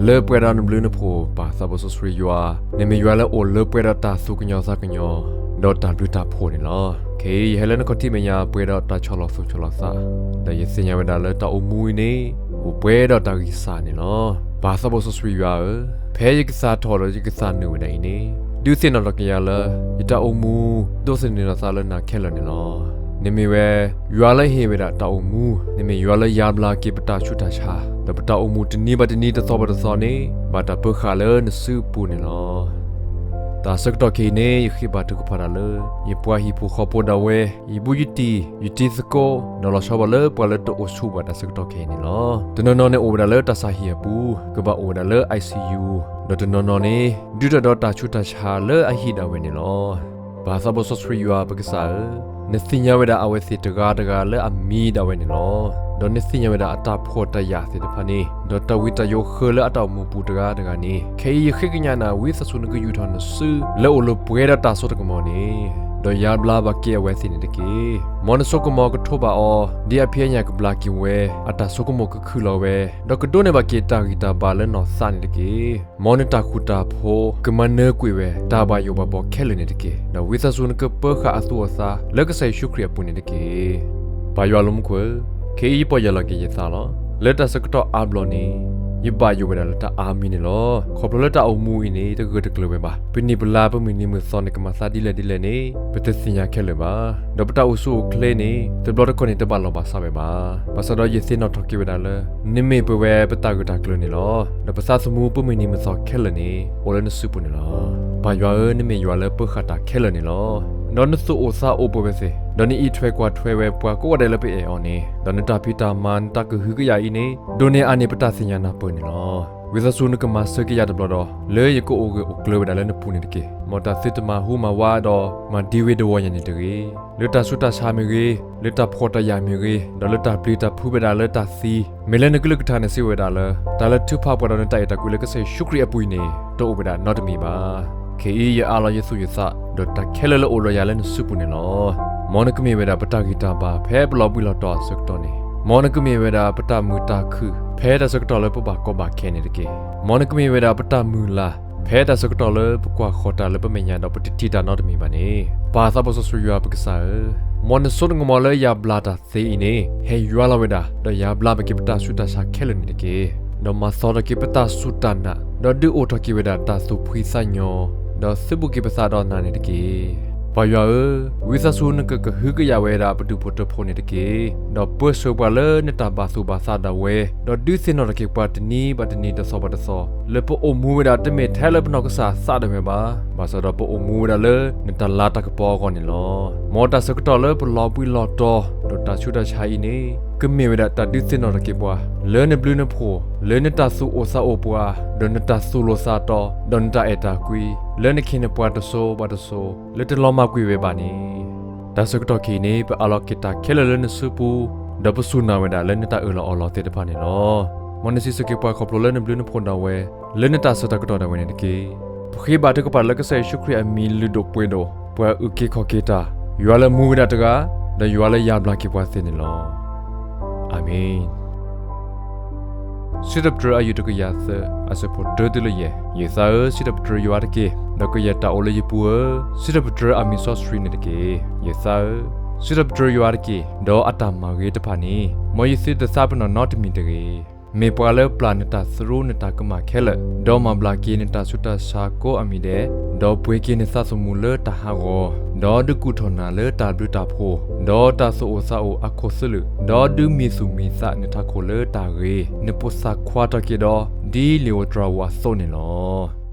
လၢပှဲၤဒီးနဘျုးနဖှိၣ် ပၢ်သးဘိစီဆှံယွၤ, နမ့ၢ်ယွၤလၢအိၣ်လၢပှဲၤဒီးတၢ်သူၣ်ကညီၤသးကညီၤ, ဒီးတၢ်ဘျုးတၢ်ဖှိၣ်န့ၣ်လီၤ. ခဲအံၤ ယဟဲလၢနခီၣ်ထံးမဲာ်ညါ ပှဲၤဒီးတၢ်ဆီၣ်လီၤသူၣ်ဆီၣ်လီၤသး, ဒီးယသ့ၣ်ညါဝဲဒၣ်လၢတၢ်အိၣ်မူအံၤန့ၣ် အိၣ်ပှဲၤဒီးတၢ်ဂံၢ်စၢ်န့ၣ်လီၤ. ပၢ်သးဘိစီဆှံယွၤဧၢ, ဖဲယကသၣ်ထီၣ်ဒီးယကသၣ်နုာ်ဝဲဒၣ်အံၤန့ၣ်, ဒုးသ့ၣ်နီၣ်ထီၣ်က့ၤယၤလၢ ယတၢ်အိၣ်မူ ဒိးသန့ၤလီၤသးလၢနၤခဲလၢာ်န့ၣ်လီၤ. နမ့ၢ်ဝဲ ယွၤလၢဟ့ၣ်ဝဲဒၣ်တၢ်အိၣ်မူ, နမ့ၢ်ယွၤလၢယါဘျါက့ၤပတၢ်ဆူးတၢ်ဆါ, ဒီးပတၢ်အိၣ်မူတနံၤဘၣ်တနံၤတသီဘၣ်တသီန့ၣ် ဘၣ်တၢ်ပၢဃာ်လၢနစုပူၤန့ၣ်လီၤ. တၢ်ဆၢကတီၢ်ခဲအံၤန့ၣ် ယဃ့ဘါထုကဖၣ်တၢ်လၢ ယပှၤဟံၣ်ဖိဃီဖိဒၣ်ဝဲ, ယဘူးယတံၢ်, ယတံၤသကိး, ဒီးလီၤဆီဘၣ်လၢပှၤလၢတအိၣ်ဆူၣ်ဘၣ်တၢ်ဆၢကတီၢ်ခဲအံၤန့ၣ်လီၤ. တနီၤနီၤန့ၣ်အိၣ်ဝဲဒၣ်လၢတၢ်ဆါဟံၣ်အပူၤ, ကဘၣ်အိၣ်ဝဲဒၣ်လၢ I C U, ဒီးတနီၤနီၤန့ၣ် ဒုးတၢ်ဒီးတၢ်ဆူးတၢ်ဆါလၢအဟံၣ်ဒၣ်ဝဲန့ၣ်လီၤ. ပၢ်သးဘိစီဆှံယွၤပကစၢ်ဧၢ, နသ့ၣ်ညါဝဲဒၣ်အဝဲသ့ၣ်တဂၤတဂၤလၢအမံၤဒၣ်ဝဲန့ၣ်လီၤ. ဒီးနသ့ၣ်ညါဝဲဒၣ်အတၢ်ဖှီၣ်တၢ်ယာ်သ့ၣ်တဖၣ်န့ၣ်, ဒီးတၢ်ဝံတၢ်ယိးဃၢလၢအတၢ်အိၣ်မူပူၤတဂၤတဂၤန့ၣ်, ခဲအံၤယဃ့ကညးနၤ ဝံသးစူၤနကယူာ်ထီၣ်နစု လၢအိၣ်လၢပှဲၤဒီးတၢ်စိတၢ်ကမီၤန့ၣ်, ဒီးယါဘျါဘၣ်က့ၤအဝဲသ့ၣ်န့ၣ်တက့ၢ်. မ်နစိကမီၤကထိးဘၣ်အီၤ, ဒ်အဖံးအညၣ်ကဘျါက့ၤဝဲ, အတၢ်ဆိကမိၣ်ကခုၣ်လီၤဝဲ, ဒီးကဒိးန့ၢ်ဘၣ်က့ၤတၢ်ဂံၢ်တၢ်ဘါလၢနီၢ်သးန့ၣ်တက့ၢ်. မ်နတၢ်ဃူတၢ်ဖိး ကမၤနၢၤကွံာ်ဝဲတၢ်ဘၣ်ယိၣ်ဘၣ်ဘှီခဲလၢာ်န့ၣ်တက့ၢ်. ဒီးဝံသးစူၤနကပၢဃာ်အသူအသး လၢကစၢ်ယ့ၣ်ၡူးခရံာ်အပူၤန့ၣ်တက့ၢ်. ပၢ်ယွၤလၢမူခိၣ်ဧၢ, ခဲအံၤယပီၢ်ယၢ်လီၤက့ၤယသးလီၤ. လၢတၢ်ဆၢကတီၢ်အါဘျီန့ၣ်, ယဘၣ်ယိၣ်ဝဲဒၣ်လၢတၢ်အါမံၤန့ၣ်လီၤ. ခီဖျိလၢတၢ်အိၣ်မူအံၤန့ၣ် တဂၢၢ်တကျၢၤဝဲဘၣ်. ပနံၣ်ပလါပမုၢ်နံၤမုၢ်သီန့ၣ် ကမၤသးဒ်လဲၣ်ဒ်လဲၣ်န့ၣ် ပတသ့ၣ်ညါခဲလၢာ်ဘၣ်. ဒီးပတၢ်အိၣ်ဆူၣ်အိၣ်ချ့န့ၣ် တဘျီတခီၣ်န့ၣ် တဘၣ်လီၢ်ဘၣ်စးဝဲဘၣ်. ဘၣ်ဆၣ်ဒီးယသ့ၣ်နီၣ်ထီၣ်က့ၤဝဲဒၣ်လၢ နမ့ၢ်ပဝဲပတၢ်ဂၢၢ်တၢ်ကျၢၤန့ၣ်လီၤ. ဒီးပသးသမူပမုၢ်နံၤမုၢ်သီခဲလၢာ်န့ၣ် အိၣ်လၢနစုပူၤန့ၣ်လီၤ. ပၢ်ယွၤဧၢ, နမ့ၢ်ယွၤလၢပၢဃာ်တၢ်ခဲလၢာ်န့ၣ်လီၤ. ဒီးနသူၣ်အိၣ်သးအိၣ်ပဝဲသ့ၣ်, ဒီးနအံးထွဲကွၢ်ထွဲဝဲပှၤကိးဂၤဒဲးလၢပအဲၣ်အီၤန့ၣ်, ဒီးနတၢ်ဖံးတၢ်မၤ နတၢ်ကဟုကယာ်အံၤန့ၣ် ဒိးန့ၢ်အါန့ၢ်ပတၢ်သ့ၣ်ညါနၢ်ပၢၢ်န့ၣ်လီၤ. ဝံသးစူၤနကမၤစၢၤက့ၤယၤတဘျီဒီး, လၢယကအိၣ်ဂၢၢ်အိၣ်ကျၢၤဝဲဒၣ်လၢနပူၤန့ၣ်တက့ၢ်. မ်တၢ်သုတမၤဟူမၤဝးဒီး မၤဒံဝ့ၤဒဝီၤယၤန့ၣ်တဂ့ၤ. လၢတၢ်ဆူးတၢ်ဆါမ့ၢ်ဂ့ၤ, လၢတၢ်ဖှီၣ်တၢ်ယာ်မ့ၢ်ဂ့ၤ, ဒီးလၢတၢ်ပျံၤတၢ်ဖုးဝဲဒၣ်လၢတၢ်သံ, မ့ၢ်လၢနကလုၢ်ကထါန့ၣ်စံးဝဲဒၣ်လၢ တၢ်လၢထုကဖၣ်ပှၤဒီးနတၢ်အဲၣ်တၢ်ကွံလၢကစၢ်ယ့ၣ်ၡူးခရံာ်အပူၤအံၤန့ၣ် တအိၣ်ဝဲဒၣ်နီတမံၤဘၣ်. ခဲအံၤယအးလီၤယသူၣ်ယသး, ဒီးတၢ်ခဲလၢာ်လၢအိၣ်ဒီးယၤလၢနစုပူၤန့ၣ်လီၤ. မ်နကမ့ၢ်ဝဲဒၣ်ပတၢ်ဂံၢ်တၢ်ဘါဖဲပလီၤဘှံးလီၤတီၤအဆၢကတီၢ်န့ၣ်, မ်နကမ့ၢ်ဝဲဒၣ်ပတၢ်မုာ်တၢ်ခုၣ် ဖဲတၢ်ဆၢကတီၢ်လၢပဘၣ်ကီဘၣ်ခဲန့ၣ်တက့ၢ်. မ်နကမ့ၢ်ဝဲဒၣ်ပတၢ်မုၢ်လၢ် ဖဲတၢ်ဆၢကတီၢ်လၢပကွၢ်ဃီၤတၢ်လၢပမဲာ်ညါဒီးပတထံၣ်တၢ်နီတမံၤဘၣ်န့ၣ်, ပၢ်သးဘိစီဆှံယွၤပကစၢ်ဧၢ, မ်နစိတၢ်ကမီၤလၢယါဘျါတၢ်သ့အံၤန့ၣ် ဟဲယွၤလီၤဝဲဒၣ်, ဒီးယါဘျါဘၣ်က့ၤပတၢ်ဆူးတၢ်ဆါခဲလၢာ်န့ၣ်တက့ၢ်. ဒီးမၤသီထီၣ်က့ၤပတၢ်စူၢ်တၢ်နာ်, ဒီးဒုးအိၣ်ထီၣ်က့ၤဝဲဒၣ်တၢ်သူၣ်ဖှံသးညီ, ဒီးသုးဘူးက့ၤပသးဒီးနၤန့ၣ်တက့ၢ်. ပၢ်ယွၤဧၢ, ဝံသးစူၤနကကဟုကယာ်ဝဲဒၣ်ပဒူၣ်ဖိထၢဖိန့ၣ်တက့ၢ်. ဒီးပၢဆှၢပှၤလၢနတၢ်ဘၣ်သူၣ်ဘၣ်သးဒၣ်ဝဲ, ဒီးဒုးသ့ၣ်နီၣ်ထီၣ်က့ၤပှၤတနံၤဘၣ်တနံၤတသီဘၣ်တသီ, လၢပအိၣ်မူဝဲဒၣ်တမ့ၢ်ထဲလၢပနီၢ်ကစၢ်အသးဒၣ်ဝဲဘၣ်. ဘၣ်ဆၣ်ဒီးပအိၣ်မူဝဲဒၣ်လၢနတၢ်လၤတၢ်ကပီၤအဂီၢ်န့ၣ်လီၤ. မ်တၢ်ဆၢကတီၢ်လၢပလီၤဘှံးလီၤတီၤ ဒီးတၢ်ဆူးတၢ်ဆါအံၤန့ၣ် ကမ့ၢ်ဝဲဒၣ်တၢ်ဒုးသ့ၣ်နီၣ်ထီၣ်က့ၤပှၤ လၢနဘျုးနဖှိၣ်, လၢနတၢ်သူၣ်အိၣ်သးအိၣ်ပှၤ, ဒီးနတၢ်သူၣ်လိၤသးတီ, ဒီးနတၢ်အဲၣ်တၢ်ကွံ, လၢနခ့နပှၤတစိၤဘၣ်တစိၤ လၢတလီၤမၢ်ကွံာ်ဝဲဘၣ်န့ၣ်, တၢ်ဆၢကတီၢ်ခဲအံၤန့ၣ် ပအးလီၤက့ၤတၢ်ခဲလၢာ်လၢနစုပူၤ, ဒီးပစူၢ်နာ်ဝဲဒၣ်လၢနတၢ်အၢၣ်လီၤအီလီၤသ့ၣ်တဖၣ်န့ၣ်လီၤ. မ်နစံးဆၢက့ၤပှၤခီဖျိလၢနဘျုးနဖှိၣ်ဒၣ်ဝဲ လၢနတၢ်ဆၢတၢ်ကတီၢ်ဒၣ်ဝဲန့ၣ်တက့ၢ်. ပဃ့ဘါထုကဖၣ်လၢကစၢ်ယ့ၣ်ၡူးခရံာ်အမံၤလုၢ်ဒိၣ်ပှ့ၤဒိၣ်, ပှၤအုၣ်က့ၤခီၣ်က့ၤတၢ်, ယွၤလၢမူဝဲဒၣ်တဂၤ, ဒီးယွၤလၢယါဘျါက့ၤပှၤသ့န့ၣ်လီၤ. အၤမ့ၣ်. စံးထီၣ်ပတြၢၤအယူၢ်တကယၤသၢ အဆၢဖိတၢတုၤလၢယဲၢ်. ယသးဧၢ, စံးထီၣ်ပတြၢၤယွၤတက့ၢ်, ဒီးကယဲၢ်တၢ်အိၣ်လၢယပူၤဧၢ, စံးထီၣ်ပတြၢၤအမံၤစီဆှံန့ၣ်တက့ၢ်. ယသးဧၢ, စံးထီၣ်ပတြၢၤယွၤတက့ၢ်, ဒီးအတၢ်မၤဂ့ၤတဖၣ်န့ၣ် မ်ယသုတသးပ့ၤနီၣ်နီတမံၤတဂ့ၤ. မ့ၢ်ပှၤလၢပျၢ်နတၢ်သရူးနတၢ်ကမၣ်ခဲလၢာ်, ဒီးမၤဘျါက့ၤနတၢ်ဆူးတၢ်ဆါကိးအမံၤဒဲး, ဒီးပှ့ၤက့ၤနသးသမူလၢတၢ်ဟးဂီၤ, ဒီးဒုးကူၣ်ထီၣ်နၤလၢတၢ်ဘျုးတၢ်ဖှိၣ်, ဒီးတၢ်သူၣ်အိၣ်သးအိၣ်အခိၣ်သလုး, ဒီးဒုးမံသူၣ်မံသးနထးခိၣ်လၢတၢ်ဂ့ၤ, နပိာ်သးခွါထီၣ်က့ၤဒီး ဒ်လံာ်ဧိၤတြၤဧိၤအသိးန့ၣ်လီၤ.